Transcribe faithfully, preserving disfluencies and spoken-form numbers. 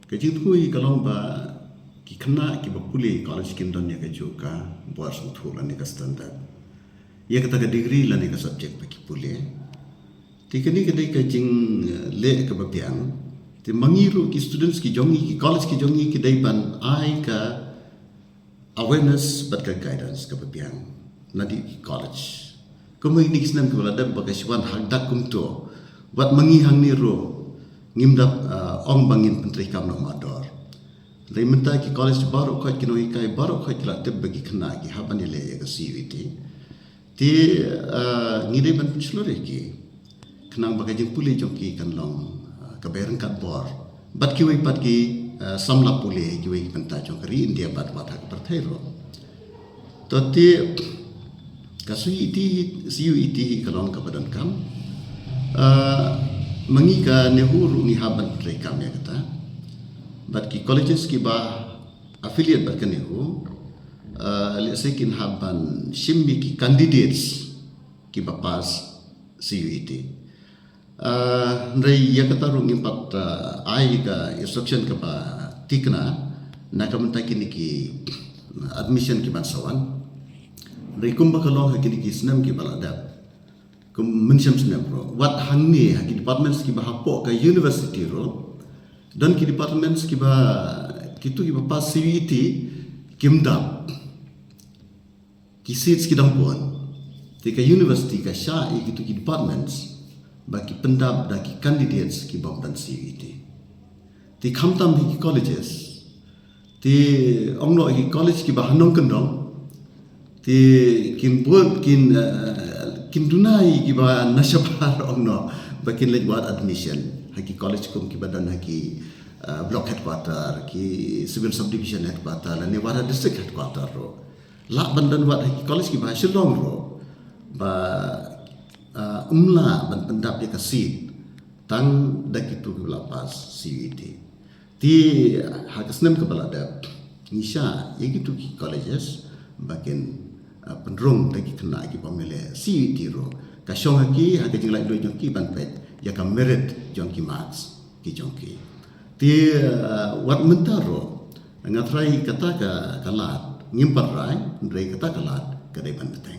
Ka jingthmu hi ka long ba ki khynnah kiba pule college kin don ïa kajuh ka bor sngewthuh lane ka standard ïa kata ka degree lane ka subject ba ki pule. Te kane ka dei ka jingleh kaba biang. Te ma ngi ruh ki students ki jong ngi, ki college ki jong ngi, ki dei ban ai ka awareness bad ka guidance kaba biang nadih ki college. Kumba ine ki snem kiba la dep ba ka shu wan ha dak kumto, wat ma ngi hangne ruh ngim dap ong ba ngin pyntreikam noh mardor. Hynrei mynta ki college baroh khoit, ki nonghikai baroh khoit ki la tip ba ki khynnah ki hap ban ïaleh ïa ka C U E T. Te ngi dei ban pynshlur ïa ki khnang ba ka jingpule jong ki kan long kaba ryngkat bor bad kiwei pat ki samla pule kiwei ki bynta jong ka ri India bad wat ha ka pyrthei ruh. To te ka C U E T, C U E T hi ka long kaba donkam. Ma ngi ka NEHU ruh ngi hap ban pyntreikam ïa kata. Bad ki colleges kiba affiliate bad ka NEHU, lehse kin hap ban shim ïa ki candidates kiba pass C U E T. Hynrei ïa kata ruh ngim pat ai ka instruction kaba thikna na ka bynta kine ki admission kiban sa wan. Hynrei kumba ka long ha kine ki snem kiba la dep, kum mynshem snem ruh, wat hangne ha ki departments kiba hapoh ka university ruh, don ki departments kiba, kito kiba pass C U E T kim dap. Ki seats ki dang bun. Te ka university ka shah ïa kito ki departments ba ki pyndap da ki candidates kibym don C U E T. Te khamtam hi ki colleges, te ong noh hi ki college kiba ha nongkyndong, te kin bun, kin kin duna hi kiba na shabar ong noh ba kin leit wad admission ha ki college kum kiba don ha ki block headquarter, ki civil subdivision headquarter lane wad ha district headquarter ruh. Lah ban don wad ha ki college kiba ha Shillong ruh ba ym lah ban pyndap ïa ka seat tang da kito kiba la pass C U E T. Te ha ka snem kaba la dep ngi shah ïa kito ki colleges ba kin pynrung da ki khynnah kibym ïaleh C U E T ruh. Ka shong ha ki, ha ka jinglaitluid jong ki ban peit ïa ka merit jong ki marks ki jong ki. Te wat mynta ruh nga tharai kata ka lad ngim pat rai, hynrei kata ka lad ka dei ban bteng.